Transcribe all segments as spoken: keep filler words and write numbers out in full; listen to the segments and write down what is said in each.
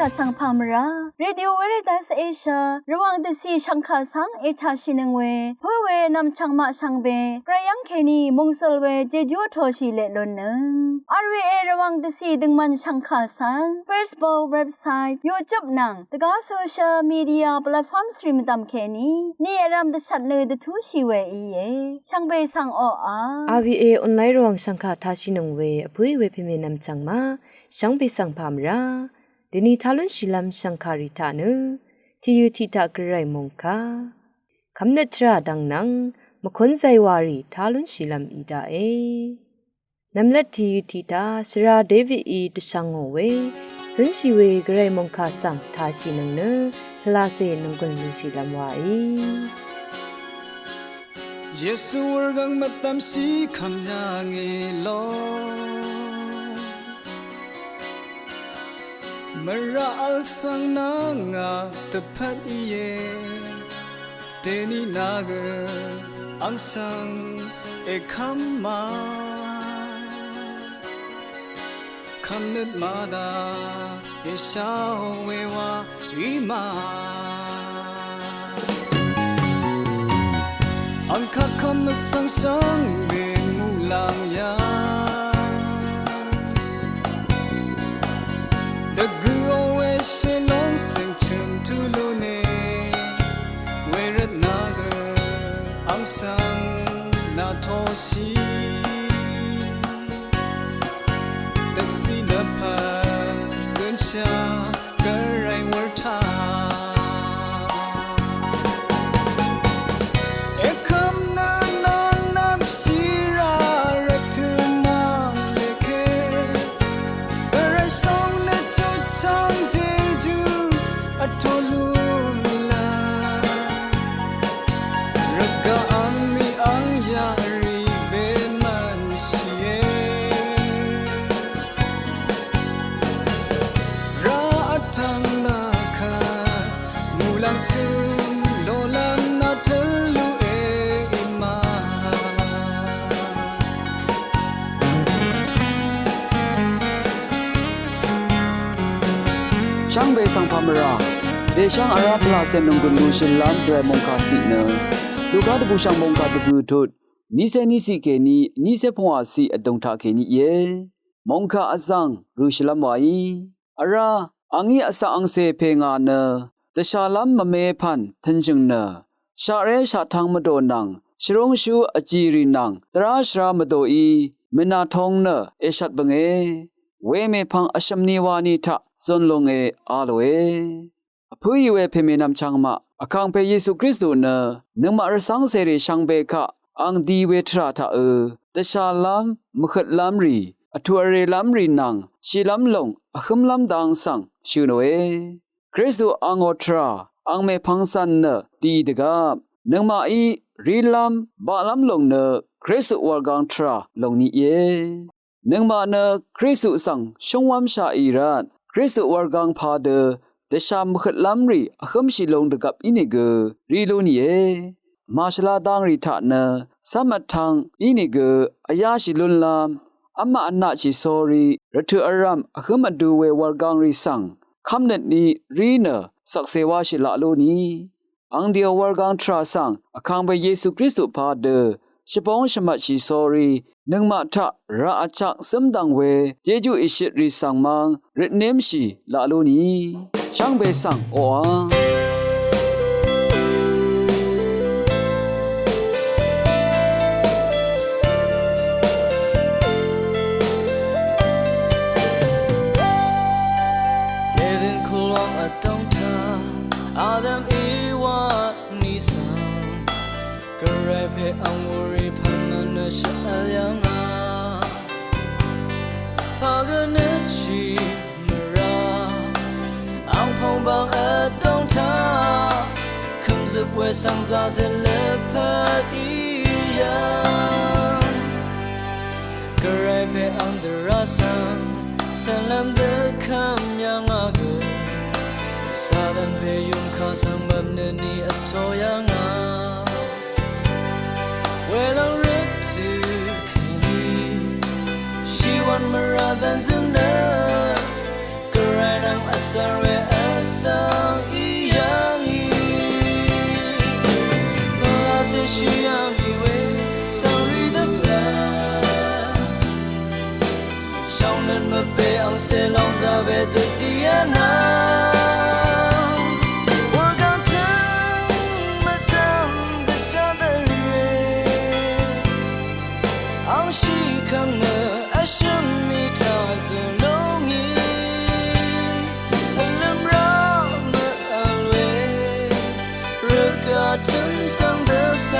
Vsvng pà mvrá Radio Veritas Asia Rvwàng dvcì shv̀ngkà svng ètàshìnøng we pǿ we nv̀mchv̀ng maq shvngbe gvray yv́ng kèní mòngsøl we jejú vtōshì leq lunnøng. R V A Rvwàng dvcì døngmvn shv̀ngkà svng Facebook, website, YouTube nvng dvgá social media platforms rì mvdv̀m kèní ni vrv̄m dvshvt nø dvtúshì we íe. Shvngbe svng oqà R V A online Rvwàng shv̀ngkà tashìnøng we vpǿì we pèmè nv̀mchv̀ng maq shvngbe svng pà mvrá dvni tá lúnshìlv́m shv̀ngkàrì taq nø tìyø̀ tiq taq gvray mòngkà kvmnøt tvrà dvng nvng mvkún zaywàrì tá lúnshìlv́m í daqe. Nv̀mlvt tìyø̀ tiq taq shvra Davidí dvshvngò we zúnshì we gvray mòngkà svng tāshìnøng nø pvlacè nònggùn lúnshìlv́m wàí. Yesu wurgvng mvdvmshì kvmyà ngì lo. Mvrá vl svng nvng ngà dvpvt íe. Dèní nà gø àng svng èkvm ma. Kvmnøt màdá èsháò we wa í ma. Àng kaq kvm vsvng shvngbe muqlàng yà. Dvgø̄ò we shèlòng sèngchø̀m tulu ne. Wervt nà gø àng svng nà toshì. Dvcì lvpat gønshà gvray wurtaq. Èkvm nø nvng nvmshì rà rvtø̀ mvng lèke. Gvray shòng nø chutchvng jejú vtō lúnlv́m. Rvgaq àngní àng yaqrì bemvn shìe. Rá vtvng nà kvt muqlàng chø̀m lolv́m nà tø̄l lú e í ma. Shvngbe svng pà mvrá dèshv́ng vrá pvlacè nònggùn lúnshìlv́m gvray mòngkà ciq nø Luka dvbù shv̀ng mòngkà dvgø̀ tut vnícé vníciq kèní vnícé pvngwà ciq vdùng taq kèní íe. Mòngkà vzv̀ng rø̀shìlv́m wàí. Vrá àngí vsvng angcè pè ngà nø dvshàlv́m mvme pv̀n tø̄nshø̀ng nø shaqré shaqtv̄ng mvdò nvng shvrúngshú vjìrì nvng dvrá shvrá mvdòí mènàtong nø èshvt bønge. Wemèpvng vshø̀m ni wani taq zun lunge a lòe. Vpǿì we pèmè nvmchvng maq, Vkàngpè Yesu Kristu nø nøngmaq rvcv́ng cèrì shvngbe kaq àng di we tvrà taqø̄ dvshàlv́m mvhøtlv́m rì, vtù vrelv́m rì nvng shìlv́m lòng vhǿmlv́m dang svng shø̀ nòe. Kristu àngò tvrà àng mèpvng cv̀n nø di dvgvp nøngmaqí rílv́m baqlv́m lòng nø Kristu wurgang tvrà lòng ni íe. Nøngmaq nø Kristu svng shúngwv́mshaqì rvt Kristu wurgang padø dvshà mvhøtlv́m rì vhǿmshì lung dvgvp ínìgø rí lú nìe. Màshvla dangrì taq nø cv́m vtv̄ng ínìgø vyáshì lúnlv́m v́maq vnaqshì sórí rvtø̀ vrv̀m vhǿm vdu we wurgangrì svng kv́mnøt ni rí nø shvkse wáshì laq lú ni. Àng dìò wurgang tvrà svng Vkàngpè Yesu Kristu padø shvbóng shvmvtshì sórí nøngmaq taq raq vchak zǿmdv̀ng we jejú ìshøtrì svng mv́ng røtnémshì laq lú ni. Shvngbe svng oqà. Eden kulwang vdòng taq Adam Ewa nìsvng Gvray pè àng wurì pv̀n nø nø shvvl yv̀ngà. Pà gø nø shì mvrá àng pòngbàng vdòng taq kø̀mzøp we svng zazet lvpat í yv̀ng. Gvray pè àng dvrá svng cv̀nlv́m dø kv́m yv̀ngà gø Satan pè yùmkà svng mvpnø ni vtō yv̀ngà. Welòng røt tø̄ kèní shìwv̀n mvrá dv̀nzø̀ng nø Gvray nvng vsvng Vsvng í yv̀ngí, vlá cèshì yv̀ngí we, svng rì dvpvt. Shvngnøt mvpè angcè lòngzà we dvdì vnvng. Wurgvng tø̀ng mvdv̀m dvshà dvrè. Angshì kvmnø vshø̀m mì taq zø̀ lúngì. Vlø̀m rá mvvl we. Rvgaq tø̀m svng dvpvt.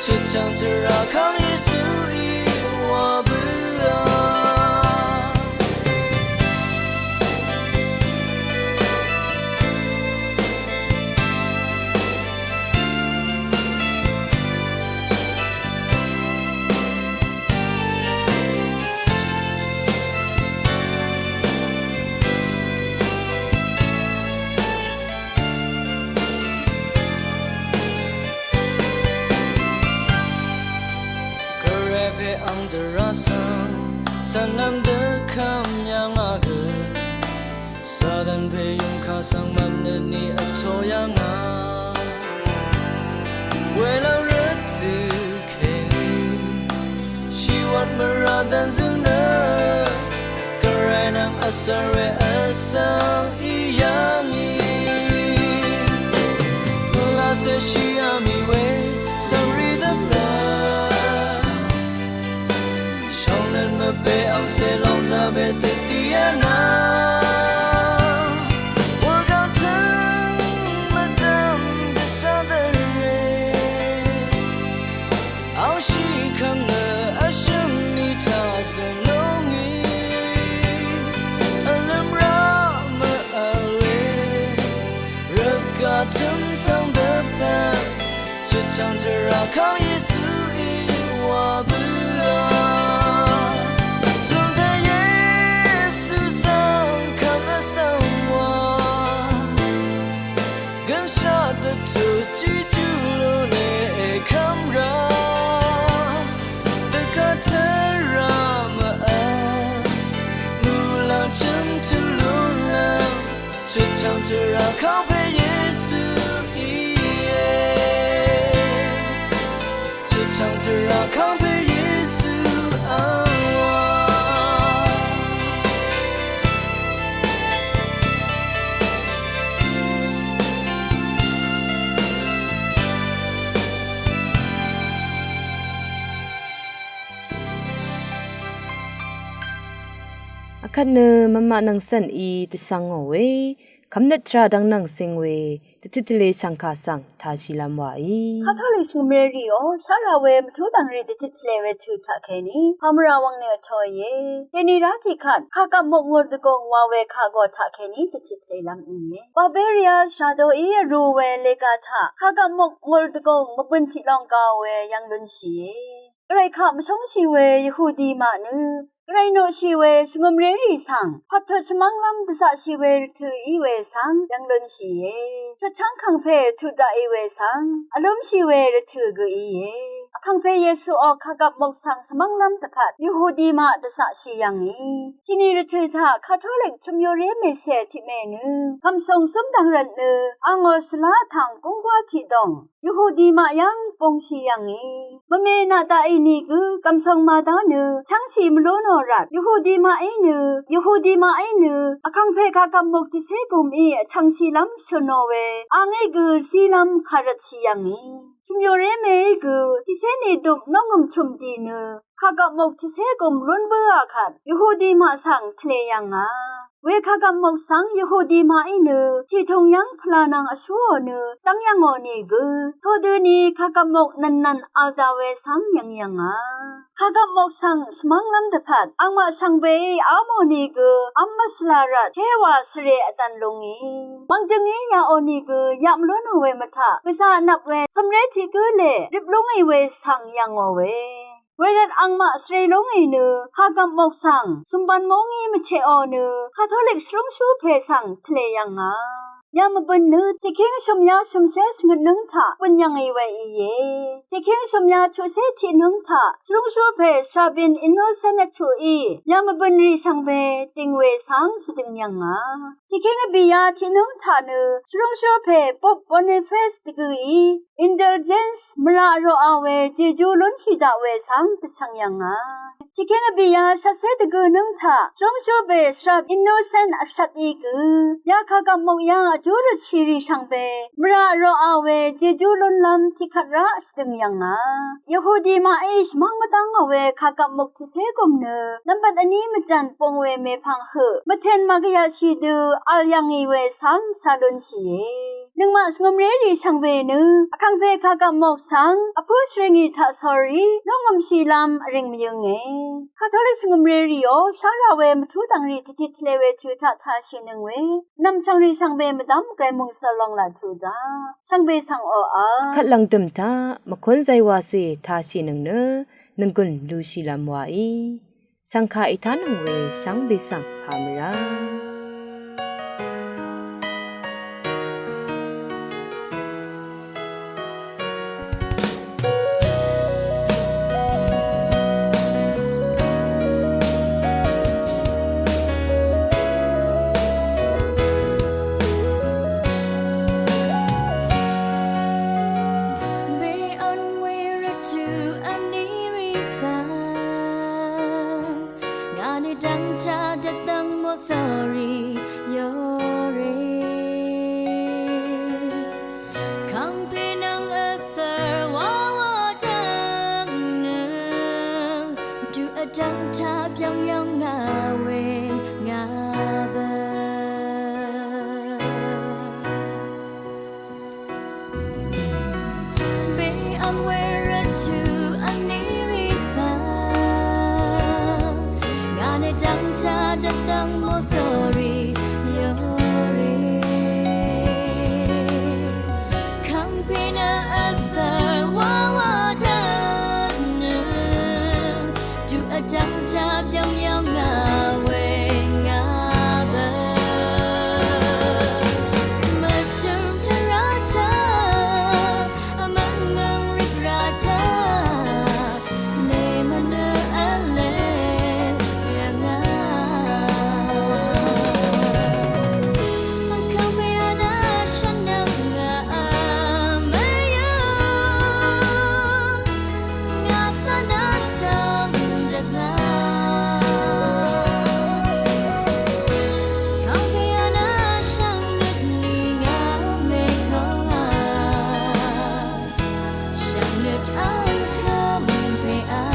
Chøtchv̀ng tvrà kv́m Yesuí wa bǿà. Gvray pè ang dvrá svng, cv̀nlv́m dvkvm yv̀ngà gø. Satan pè yungkà svng mvpnøt ni vtō yv̀ngà. Welv́ng rvtø̀ kèní, shìwvt mvrà dv̀nzø̀ng nø, Gvray nvng vsvng we vsvng í yv̀ngí. Pvlacè shì yà mì we, svng rì dvpvt. Shvngnøt mvpè angcè lòngzà we dvdì vnvng. Wurgvng tø̀ng mvdv̀m dvshà dvrè. Angshì kvmnø vshø̀m mì taq zø̀ lúngì. Vlø̀m rá mvvl we. Rvgaq tø̀m svng dvpvt. Chøtchv̀ng tvrà kv́m Yesuí wa bǿà. Zùngkvt Yesu svng kvm vsvng wa. Gønshaq dvtut tiqjú lúne èkv́m rá. Dvgvt tvrà mvvl. Muqlàng chø̀m tut lúnlv́m. Chøtchv̀ng tvrà kv́m pè Yesu íe. Chøtchv̀ng tvrà kv́m pè Yesu angwà. Akvt nø mvmaq nvng cv̀n í dvsvng ngò we, kvmnøt tvrà dvng nvng cing we, dvtit tvle shv̀ngkà svng tāshìlv́m wàí. Katolik shvngø̀mré rìò, shaqrà we mvtú dv̀ngrì dvtit tvle we tø̀ taqkèní, pàmvrà wvng nø vtōìe. Dèni rá tiqkvt, kàgvp mok ngùr dvgùng wa we kàgò taqkèní dvtit tvlelv́m íe. Bavaria shàdoí vrū we lega taq, kàgvp mok ngùr dvgùng mvbø̀n tiq long gao we yv̀ng lúnshìe. Gvray kaq mvshóngshì we Yahudi maq nø, Gvray noqshì we shvngø̀mré rì svng, pvttut shvmv́nglv́m dvzaqshì we rvtø̀ í we svng yv̀ng lúnshìe. Chutchv́ng kàngpè tuq daqì we svng, vlúmshì we rvtø̀ gø íe. Vkàngpè Yesuò kàgvp mok svng shvmv́nglv́m dvpvt, Yahudi maq dvzaqshì yv̀ngì. Tiqni rvtø̀ taq Katolik chø̀myoré mèsè tiqmè nø, kv̀msùng zúmdv̀ng rvt nø, angò shvlá vtv̀ng gúnggwá tiqdòng, Yahudi maq yv́ng bungshì yv̀ngì. Mvme naq daqì nìgø gv̀msùng màdá nø chv́ngshì mvlú nò rvt. Yahudi maqí nø, Yahudi maqí nø, vkàngpè kàgvp mok tiqcé gùmí vchv̀ngshìlv́m shø̀nò we, angí gø zílv́m kàrvtshì yv̀ngì. Chø̀myoré mèí gø, tiqcé nìdøp nóngø̀m chø̀m dì nø, kàgvp mok tiqcé gùm lún bǿà kvt, Yahudi maq svng tvlē yv̀ngà. We kàgvp mok svng Yahudi maqí nø, tiqtùng yv́ng pvlà nvng vshúò nø, zv́ng yv̀ngò nìgø, todøni kàgvp mok nv̀nnv̀n v̄l daq we svng yv̀ng yv̀ngà. Kàgvp mok svng shvmv́nglv́m dvpvt, angmaq shvngbeí ámò nìgø, v́m mvshvlá rvt, téwà svre vdv̀n lúngì. Mvngjøngí yaqò nìgø, yaq mvlú nò we mvtaq, gvzà vnvp we, cv̀mré tiq gǿ lè, rip lúngì we svng yv̀ngò we. Wervt angmaq svre lúngì nø, kàgvp mok svng, zùmban mó ngí mvcheqò nø, Katolik shvrúngshú pè svng tvlē yv̀ngà. Yamvbø̀n nø tiqkíng shø̀mya shø̀mshé shvngøtnǿng taq bø̀n yv̀ngì we íe. Tiqkíng shø̀mya chuqcé tiqnǿng taq shvrúngshú pè Shrabin Innocent vchuqí yamvbø̀n rì shvngbe dìng we svng shvdøng yv̀ngà. Tiqkíng vbìya tiqnǿng taq nø shvrúngshú pè Pope Boniface dvgø̀í Indulgence mvraq roqa we jejú lúnshì daq we svng dvshvng yv̀ngà. Tiqkíng vbìya shvtcé dvgø̀ nǿng taq shvrúngshú pè Shrap Innocent vshvt í gø yakagvp mok yv́ng vjú røtshì rì shvngbe mvraq roqa we jejú lúnlv́m tiqkvt rá shvdøng yv̀ngà. Yahudi maqí shvmv́ng mvdv́ngò we kagvp mok tiqcé gùm nø nvmbat vní mvjv̀n pung we mèpvng høq mvtèn màgvyaqshì dø vl yv̀ngì we svng shá lúnshìe. Nøngmaq shvngømrérì shvngbe nø vkàngpè kagvp mok svng vpǿ shvrìngì taq sórí nungø̀mshìlv́m vrìng mvyǿnge. Katolik shvngømrérìò shá ra we mvtú dv̀ngrì dvtit tvle we tø taq tāshìnøng we nv̀mchv̀ngrì shvngbe mvdv́m gvray mòngsvl long laq tuq daq shvngbe svng oqà kvt lv̀ngdø̀m taq mvkún zaywacè tāshìnøng nø nònggùn lushìlv́m waí. Shv̀ngkà ètánøng we shvngbe svng pà mvrá. Be on we rvt tø vní rì svng ngà ni dv́ngtaq dvdv́ng mòsórí yore. Kàngpè nvng vsvr wawa dv́ng nø tø vdv́ngtaq byv́ng yv́ng ngà we ngà bø. Be ang we rvt tø vní rì svng ngà ni dv́ngtaq dvdv́ng mòsórí yore. Kàngpè nø vsvr wawa dv́ng nø tø vdv́ngtaq byv́ng yv́ng ngà we ngà bø. Mvtø̀m tvrà taq mvngøng rìgrà taq nèmvnø v̄le yv̀ngà. Mvkàngpè vnà shvnvng ngà vmvyǿ ngà svng nà tvng dvgà. Kàngpè vnà shvngnøt ni ngà mèkòngà. Shvngnøt ang kv́m pè a.